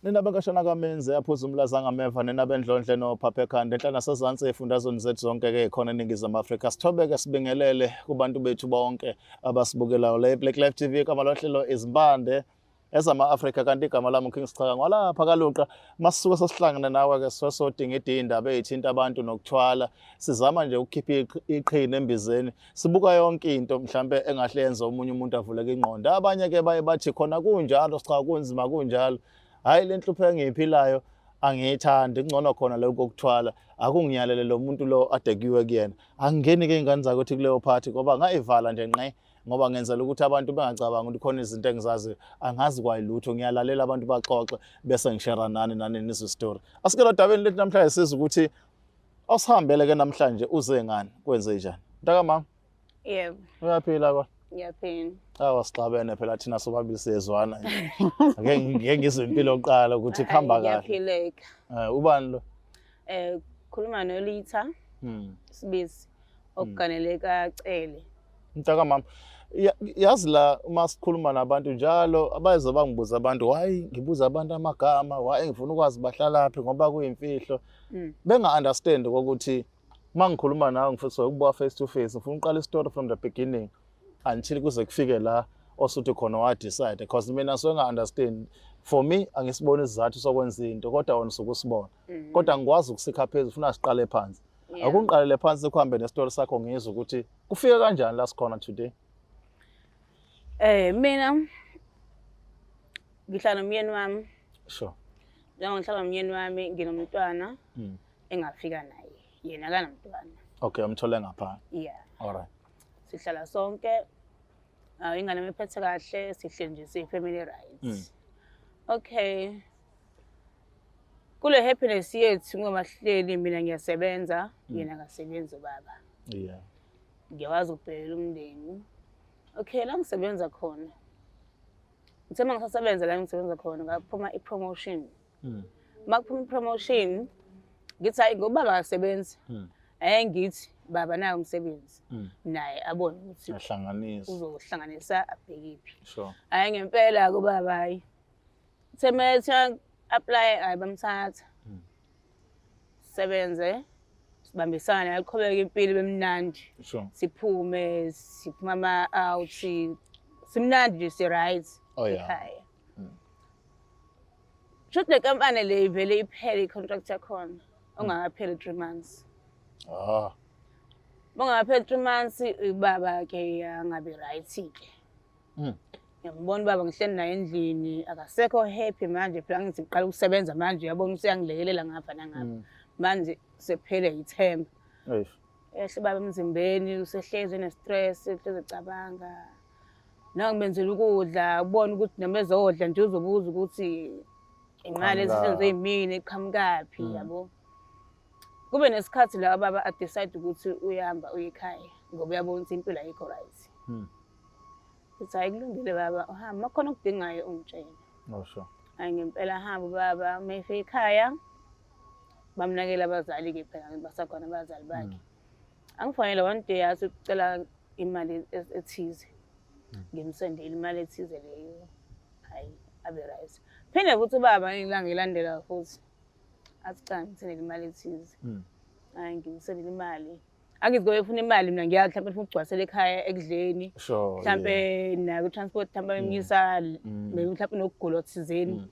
Nina benkashana kaMenzi aphuza umlaza ngameva, nina bendlondle nophapha ekhanda enhla nasezansi ey'fundazweni zethu zonke-ke khona eNingizimu Afrika. Sithobeke sibingelele kubantu bethu bonke abasibukelayo. Le Black Life TV, igama lohlelo izimpande ezama-Afrika, kanti igama lami uKing Sichaka ngwalapha kaLuqa. Masisuke sesihlangene nawe-ke sisuke sodingida iy'ndaba ey'thinta abantu nokuthwala. Sizama nje ukukhipha iqhina embizeni, sibuka yonke into mhlampe engahle yenze omunye umuntu avuleke ingqondo. Abanye-ke baye bathi khona kunjalo Sichaka, kunzima kunjalo, hhayi le nhlupho engiyiphilayo angiyithandi, kungcono khona lokhu kokuthwala, akungiyalele lo muntu lo ade kuyiwe kuyena. Angingeni-ke iy'ngane zakuthi kuleyo phathi ngoba ngayivala nje nqe, ngoba ngenzela ukuthi abantu bengacabangi ukuthi khona izinto engizaziyo. Angazi kwayilutho, ngiyalalela abantu baxoxe bese ngishera nani nani nizwe story. Asikelo dabeni lethu namhlanje, sizwe ukuthi awusihambele-ke namhlanje uze ngani, kwenze njani mntakamama? Yebo. Uyaphila kwa? Ngiyaphila. Awa, sixabene phela thina sobabili, siyezwana nje. Ake ngike ngizwe impilo yokuqala ukuthi kuhamba kahle. Ngiyaphileka. Ubani lo? Khuluma noLitha Sibisi okuganele kaCele. Mntakamama, yazi la uma sikhuluma nabantu njalo abayeze bangibuza abantu why ngibuza abantu amagama, why ngifuna ukwazi bahlalaphi, ngoba kuyimfihlo. Benga-understand ukuthi uma ngikhuluma nawe ngifisa ukubuka face to face, ngifuna uqala i-story from the beginning until kuze kufike la osuthi khona wa-decide, because mina suke nga-understand. For me angisiboni isizathu sokwenza into, kodwa wena usuke usibona. Kodwa ngikwazi ukusikha phezulu, ufuna siqale phansi. Akungiqalele phansi, kuhambe nesitori sakho, ngizwe ukuthi kufike kanjani la sikhona today. Mina ngihlala nomyeni wami. Njengoba ngihlala nomyeni wami, nginomntwana engafika naye. Yena akanamntwana. Okay, umthole ngapha. Yeah. All right. Sihlala sonke. Ingane iphethe kahle, sihle nje, siyi family right. Okay. Kule happiness yethu ngoba sihleli, mina ngiyasebenza, yena akasebenzi ubaba. Ngiyakwazi ukubhekela umndeni. Okay, la ngisebenza khona. Ngithe uma ngisasebenza la ngisebenza khona ngaphuma i-promotion. Uma kuphuma i-promotion ngithi hayi, ngoba baba akasebenzi. Ngithi baba naye umsebenzi. Naye abone ukuthi ahlanganise, uzohlanganisa abhekiphi. Hayi ngempela kubaba, hayi. Uthe methi apply, hayi bamthatha. Sebenze sibambisane, yaqhubeka impilo bemnandi. Siphume, siphuma ama out, simnandi nje, si right ekhaya. Shuthi le kampani le ivele iphele i-contract yakhona ongakapheli 3 months. Bongakapheli 3 months, ubaba ke angabi right ke. Ngiyambona ubaba, ngihleli naye endlini, akasekho happy manje. Phela ngithi ngiqala ukusebenza manje, uyabona useyangilekelela ngapha nangapha. Manje sephele ithemba. Eish. Ehle baba emzimbeni, usehlezi ene-stress, uhlezi ecabanga. Nangimenzela ukudla, ubona ukuthi noma ezodla nje uzobuza ukuthi imali ezisenze yimini iqhamukaphi, yabo. Kube nesikhathi la baba a-decide ukuthi uyahamba uye ekhaya ngoba uyabona ukuthi impilo ayikho right. Ngithi hayi, kulungile baba, uhamba, makhona okudingayo ungitshele. Oh sure. Hayi ngempela hamba ubaba, uma efika ekhaya bamnakela abazali-ke phela, basakhona abazali bakhe. Angifonele one day athi ucela imali ethize. Ngimsendele imali ethize leyo. Hayi abe right. Phinde futhi ubaba ilanga elandela futhi athi cha, ngimsendele imali ethize. Hayi ngimsendele imali. Angithi ngoba efuna imali, mina ngiyazi mhlawumbe ufuna ukugcwalisela ekhaya ekudleni. Mhlampe nayo transport, mhlawumbe emyisa maybe mhlawumbe nokugula thizeni.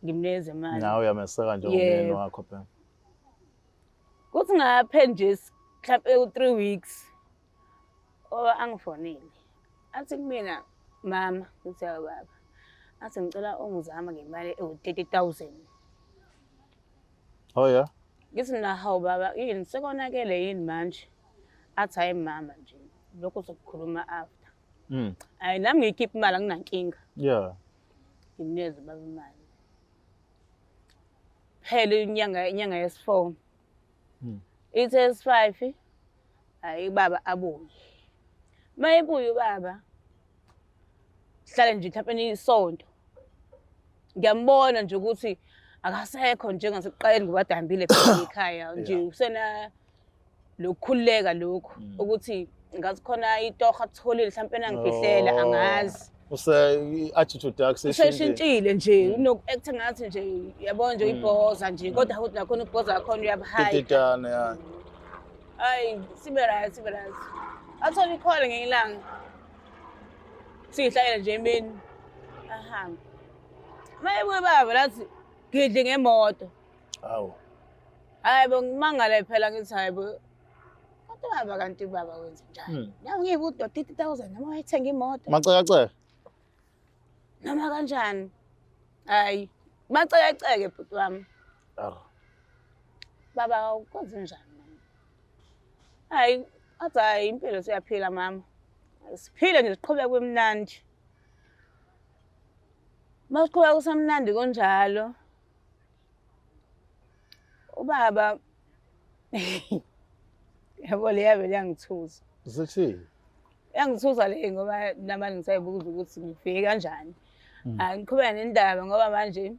Ngimnikeze imali. Nawe uyameseka nje umyeni wakho phela. Kuthi ngaphe nje mhlawumbe u-3 weeks oba angifonele. Athi kumina, mama, ngithi hawu baba. Athi ngicela ungizama ngemali ewu-30,000. Oh yeah. Ngithi mina hawu baba, yini sekonakele yini manje? Athi hayi mama nje, lokho sokukhuluma after. Hayi nami ngiyikhipha imali, anginankinga. Ngimnikeze baba imali. Phela inyanga yesi-4. Ithi esi-5, hayi baba abuye. Mayebuya ubaba, sihlale nje mhlawumbe isonto. Ngiyambona nje ukuthi akasekho njengasekuqaleni ngoba adambile phela ekhaya nje, usena lokukhululeka lokhu ukuthi ngathi khona itoho atholile mhlawumbe nangifihlela, angazi. Use i-attitude yakhe seyishintshile. Seshintshile nje, unoku-acta ngathi nje yabo nje uyibhoza nje, kodwa futhi nakhona ukubhoza khona uyabuhayida. Tititana ya. Hayi, sibe right, sibe right. Athole ikhole ngenye ilanga. Siyihlalele nje emini. Ahambe. Mayebuye baba lathi gidli ngemoto. Hawu. Hayi bo, ngimangale phela ngithi hayi bo. Kanti baba, kanti baba wenza njani? Nawe ngeke udo 30,000 noma wayithenga imoto. Macekaceke. Noma kanjani? Hayi, macekaceke bhuti wami. Arr. Baba ukwenze njani mama? Hayi, athi hayi impilo siyaphila mama. Siphile nje, siqhubeke kwemnandi. Masiqhubeka kusamnandi kunjalo. Ubaba yabo le yabe liyangithusa. Zithi Yangithusa le ngoba namanje ngisayibuza ukuthi ngifike kanjani. Hayi, ngiqhubeka nendaba ngoba manje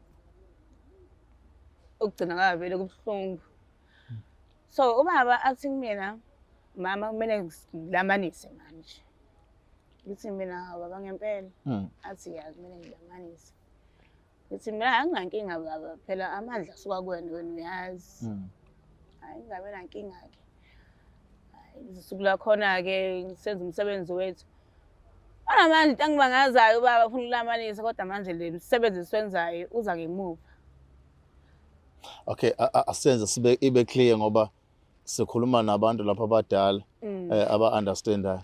ukugcina kwavele kubuhlungu. So ubaba athi kumina, mama, kumele ngilamanise manje. Ngithi mina, hawu baba, ngempela? Athi ya, kumele ngilamanise. Ngithi mina anginankinga baba, phela amandla asuka kuwena, wena uyazi. Hayi, ngingabe nankinga-ke. Hayi, usuku lakhona-ke senza umsebenzi wethu. Kodwa manje into engibangazayo, ubaba ufuna ukulamanisa, kodwa manje le msebenzi esiwenzayo uza ngemuva. Okay, asenze sibe ibe clear ngoba sikhuluma nabantu lapha abadala aba understandayo.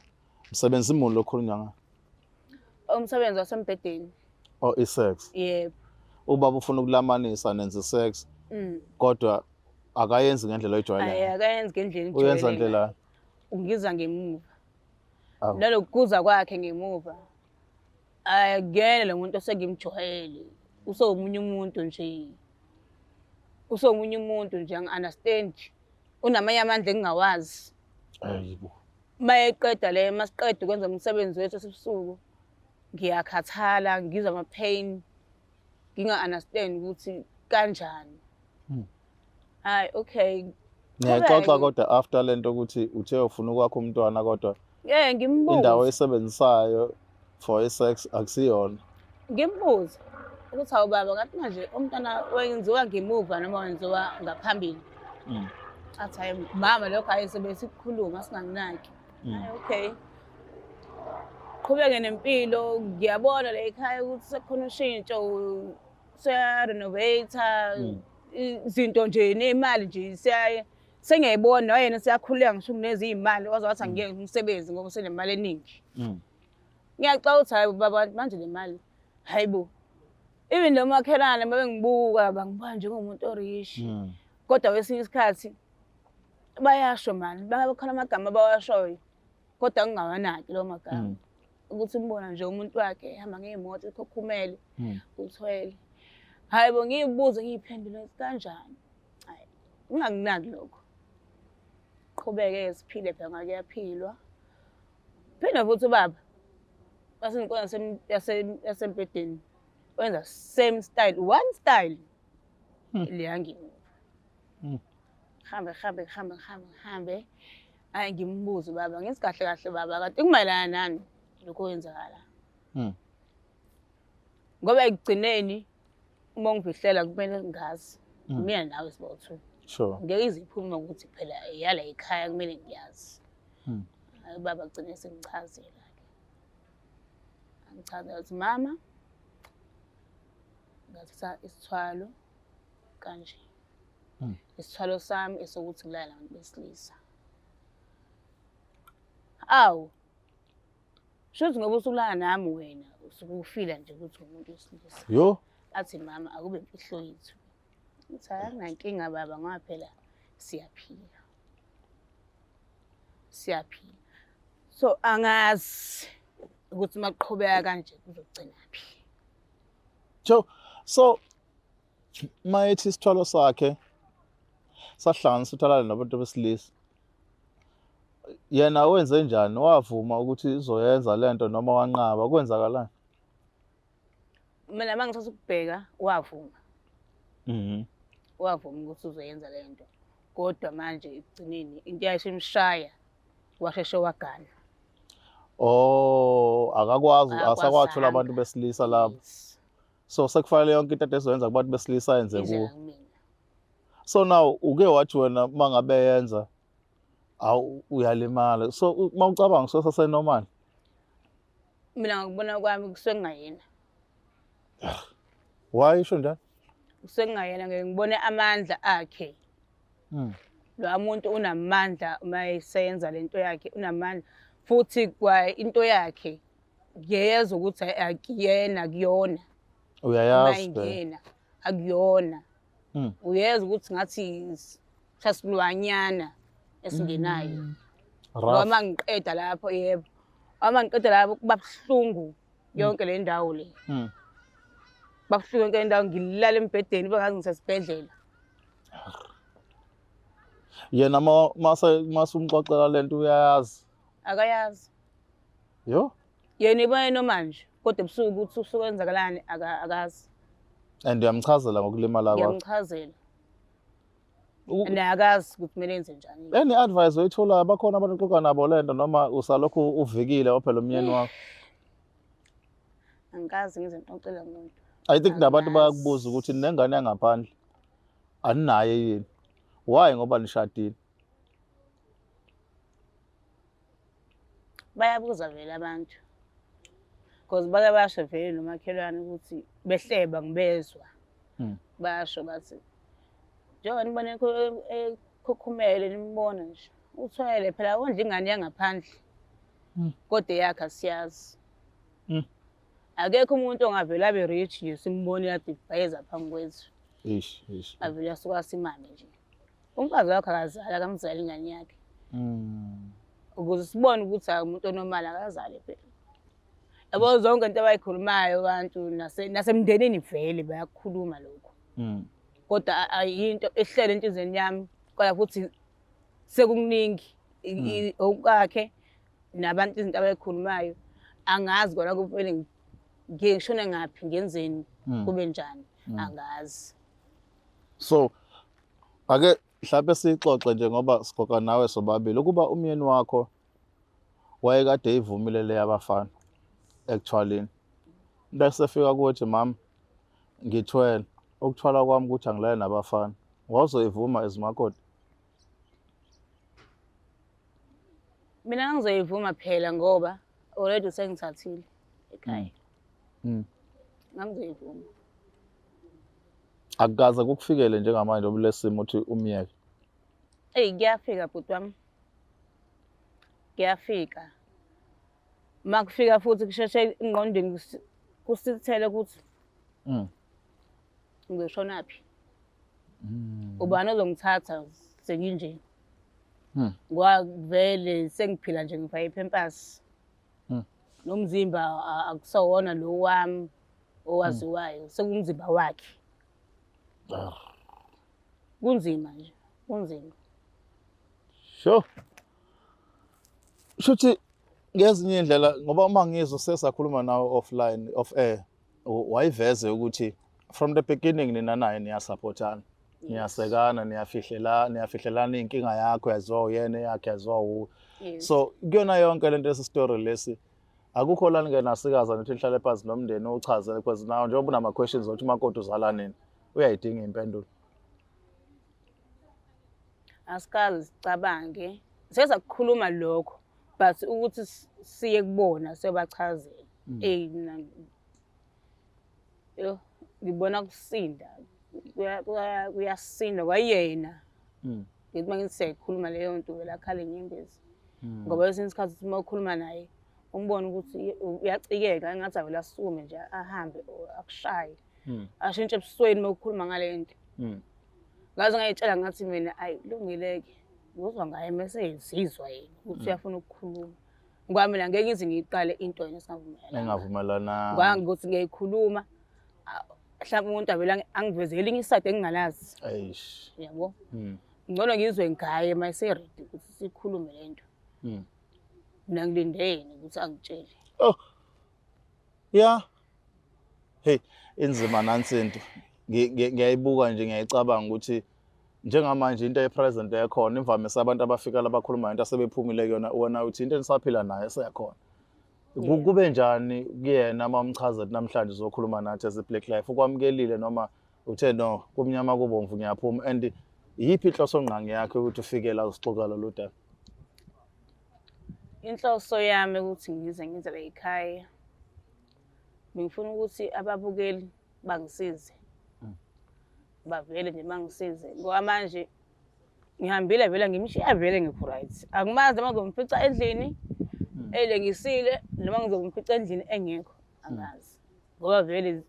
Msebenzi muni lokhulunywa ngawo? Umsebenzi wasembhedeni. Oh, i-sex. Yebo. Ubaba ufuna ukulamanisa, nenze sex, kodwa akayenzi ngendlela Hayi, oyijwayeleyo. Akayenzi ngendlela Uyenza engijwayele. ndlela. Ungiza ngemuva. Awu. Nalokuza kwakhe ngemuva, akuyena lo muntu osengimjwayele. Usewumunye umuntu nje. Usewumunye umuntu nje, angi-understand. Unamanye amandla engingawazi. Ayibo. Mayeqeda le, masiqeda ukwenza umsebenzi wethu esebusuku, ngiyakhathala, ngizwa ama-pain, nginga-understand ukuthi kanjani. Hayi, okay. Ngiyaxoxa Qhubeke. kodwa after lento ukuthi uthe ufuna ukwakha umntwana kodwa Ngimbuze. indawo oyisebenzisayo for i-sex akusiyona. Ngimbuze ukuthi hawu baba, ngathi manje umntwana wenziwa ngemuva noma wenziwa ngaphambili? Athi hayi mama, lokho hayi, sobe sikukhuluma, singakunaki. Hayi, okay. Qhubeke nempilo, ngiyabona la ekhaya ukuthi sekukhona ushintsho, seya-renovate izinto nje nemali nje siya sengiyayibona noyena siyakhuleka ngisho kuneziyimali, waze wathi angiyeke umsebenzi ngoba usenemali eningi. Ngiyaxoxa ukuthi hayi baba, manje le mali, hayi bo. Even lo makhelwane babengibuka, bangibuka njengomuntu o-rich. Kodwa kwesinye isikhathi bayasho mani, bakhona amagama abawashoyo kodwa ngingawanaki lawo magama. Ukuthi umbona nje umuntu wakhe ehamba ngey'moto ekhukhumele, uthwele. Hayi bo, ngiyibuze ngiyiphendule ukuthi kanjani. Hayi, ngingakunaki lokho. Qhubeke siphile phela, ngoba kuyaphilwa. Phinde futhi ubaba wasenkonzo yasembhedeni wenza same style, one style leya ngemuva. Hambe hambe hambe hambe hambe. Hayi, ngimbuze baba, ngithi kahle kahle baba, kanti kumayelana nani lokho okwenzakala? Ngoba ekugcineni uma ungifihlela kumele ngazi. Mina nawe sibawu-two. Ngeke ize iphume ukuthi phela eyala ekhaya, kumele ngiyazi. Hayi, ubaba agcine sengichazela-ke. Angichazela ukuthi mama, ngathatha isithwalo kanje. Isithwalo sami esokuthi ngilale nabantu besilisa. Awu, shuthi ngoba usulala nami wena usuke ufila nje ukuthi umuntu wesilisa. Yo. Athi mama, akube imfihlo yethu. Ngithi hayi, akunankinga baba, ngoba phela siyaphila. Siyaphila. So angazi ukuthi uma kuqhubeka kanje kuzogcinaphi. So mayethi isithwalo sakhe sahlanganisa ukuthi alale nabantu besilisa. Yena wenze njani? Wavuma ukuthi izoyenza lento noma wanqaba? Kwenzakalani? Mina mangithatha ukubheka, wavuma. Wavuma ukuthi uzoyenza le nto. Kodwa manje ekugcineni into yayisimshaya, washeshe wagana. Oh, akakwazi asakwathola Akakwazanga. abantu besilisa lapho. Yes. So sekufanele yonke into ezoyenza kubantu besilisa yenze Yenze kuwo. kumina. So now uke wathi wena mangabe yenza awu uyalimala. So mawucabanga so sasenormal. Mina ngokubona kwami kusuke kungayena. Why isho njalo? Kusuke kungayena, ngeke ngibone amandla akhe. Lo muntu unamandla uma esenza lento yakhe, unamandla futhi kwa into yakhe ngiyezwa ukuthi akuyena, akuyona. Uyayazi phela. Mayingena akuyona. Uyezwa ukuthi ngathi sasilwanyana esingenayo. Rough. Noma ngiqeda lapho, yebo. Uma ngiqeda lapho kuba buhlungu yonke le ndawo le. Kuba buhlungu yonke le ndawo, ngilala embhedeni bengazi ngisesibhedlela. Yena mase masumxoxela lento uyayazi. Akayazi. Yo. Yena ibona noma nje, kodwa ebusuku ukuthi usuke kwenzakalani akazi. And uyamchazela ngokulimala kwakho. Ngiyamchazela. Naye akazi ukuthi kumele enze njani. Any advice oyitholayo, bakhona abantu oxoxa nabo lento noma usalokhu uvikile waphela umyeni wakho? Angikaze ngize ngixoxele umuntu. I think nabantu Angazi. bayakubuza ukuthi nengane yangaphandle aninaye yini? Why? Ngoba nishadile. Bayabuza vele abantu. Because bake basho vele nomakhelwane ukuthi behleba ngibezwa. Basho bathi njengoba nibone ekhukhumele nimbona nje uthwele phela wondla ingane yangaphandle. Kodwa eyakhe asiyazi. Akekho umuntu ongavele abe rich nje simbone kade ibhayeza phambi kwethu. Ish, ish. Avele asuka asimame nje. Umfazi wakhe akazali, akamzali ingane yakhe. Ukuze sibone ukuthi umuntu onormal akazali phela. Yabo zonke into abayikhulumayo abantu nasemndenini vele bayakukhuluma lokho. Kodwa ayinto ehlele enhliziyweni yami, kodwa futhi sekukuningi okwakhe nabantu izinto abayikhulumayo angazi kona kumele ngishone ngaphi, ngenzeni, kube njani, angazi. So ake mhlawumbe sixoxe nje ngoba sixoxa nawe sobabili ukuba umyeni wakho wayekade eyivumile le yabafana ekuthwaleni, bese fika kuthi mama ngithwele, ukuthwala kwami ukuthi angilale nabafana, wawuzoyivuma ezimakoti? Mina ngizoyivuma phela ngoba already usengithathile ekhaya. Ngangizoyivuma. Akukaze kukufikele njengamanje obulesimo ukuthi umyeke? Eyi, kuyafika bhuti wami, kuyafika. Uma kufika futhi kusheshe engqondweni kusithele ukuthi ngizoshonaphi, ubani ozongithatha senginje, ngoba vele sengiphila nje ngifake iphempasi, nomzimba akusawona lo wami owaziwayo, sekuwumzimba wakhe. Kunzima nje, kunzima. Sure. Shuthi ngezinye indlela ngoba uma ngizwa sesakhuluma nawe offline, off air, wayiveze ukuthi from the beginning nina naye niyasupportana, niyasekana, niyafihlela, niyafihlelana inkinga yakho yaziwa uyena, eyakhe yaziwa uwe. So kuyona yonke lento esi story lesi akukho lani ke nasikaza nithi nihlale phansi nomndeni uchazele, because now njengoba unama questions othi umakoti uzala nini, uyayidinga impendulo. Asikaze sicabange, sike sakukhuluma lokho, but ukuthi siye kubona siyobachazela. Eyi mina yo ngibona kusinda, kuyasinda kwayena. Ngithi uma ngithi siyayikhuluma leyo nto vele akhale inyembezi. Ngoba kwesinye isikhathi uma ukhuluma naye umbone ukuthi uyacikeka, engathi avele asukume nje ahambe or akushaye. Ashintshe ebusweni uma ukhuluma ngale nto. Ngaze ngayitshela ngathi mina ayi kulungile-ke, ngizwa ngaye mese ezizwa yena ukuthi uyafuna ukukhuluma. Ngoba mina ngeke ngize ngiyiqale into yena esingavumelana. Engavumelananga. Ngoba ngokuthi ngiyayikhuluma, mhlawumbe umuntu avele angivezele elinye iside engingalazi. Eish. Yabo? Ngcono ngizwe ngaye uma ese-ready ukuthi sikhulume le nto. Mina ngilinde yena ukuthi angitshele. Oh. Yeah. Hey, inzima nansi into. Ngiyayibuka nje, ngiyayicabanga ukuthi njengamanje into e-present ekhona imvamisa abantu abafika la bakhuluma into asebephumile kuyona, wena uthi into enisaphila nayo esekhona. Kube njani kuyena uma umchaza ukuthi namhlanje uzokhuluma nathi as Black Life, ukwamukelile noma uthe no, kumnyama kubomvu, ngiyaphuma? And iyiphi inhloso ngqangi yakhe ukuthi ufike la usixoxa lolu daba? Inhloso yami ukuthi ngize ngize la ekhaya, bengifuna ukuthi ababukeli bangisize, bavele nje bangisize, ngoba manje ngihambile vele, ngimshiya vele ngikho right. Angimazi noma ngizomfica endlini elengisile noma ngizomfica endlini engekho, angazi, ngoba vele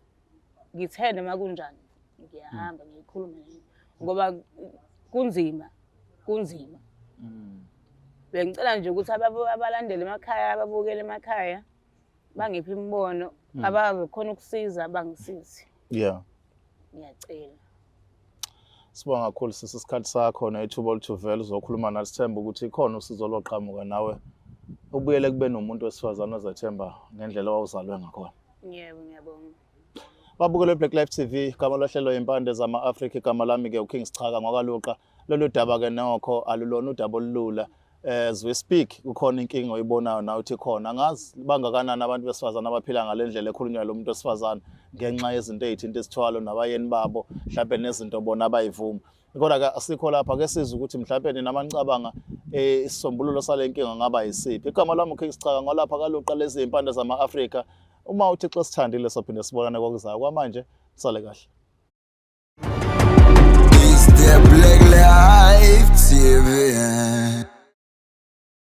ngithe noma kunjani ngiyahamba ngiyikhulume naye, ngoba kunzima, kunzima. Bengicela nje ukuthi abalandeli emakhaya, ababukeli emakhaya bangiphe imibono, abazokhona ukusiza bangisize. Ngiyacela. Sibonga kakhulu sisi isikhathi sakho nethuba oluthi vele uzokhuluma nathi. Sithemba ukuthi ikhona usizo oloqhamuka nawe, ubuyele kube nomuntu wesifazane ozethemba ngendlela owawuzalwe ngakhona. Yebo, ngiyabonga. Babukele Black Life TV, igama lohlelo Impande zama-Afrika, igama lami-ke uKing Sichaka ngwakaluqa. Lolu daba-ke nokho alulona udaba olulula. As we speak, kukhona inkinga oyibonayo nawe uthi khona. Angazi bangakanani abantu besifazane abaphila ngale ndlela ekhulunywa lo muntu wesifazane ngenxa yezinto ey'thinta isithwalo nabayeni babo, mhlampe nezinto bona abayivuma. Kodwa-ke asikho lapha, ake sizwe ukuthi mhlampe nina manicabanga isisombululo sale nkinga ngaba yisiphi. Igama lami uKing Sichaka ngolapha kaluqa lezi Impande zama-Afrika. Uma uThixo sithandile sophinde sibonane kokuzayo. Kwamanje sale kahle. It's the Black Life TV.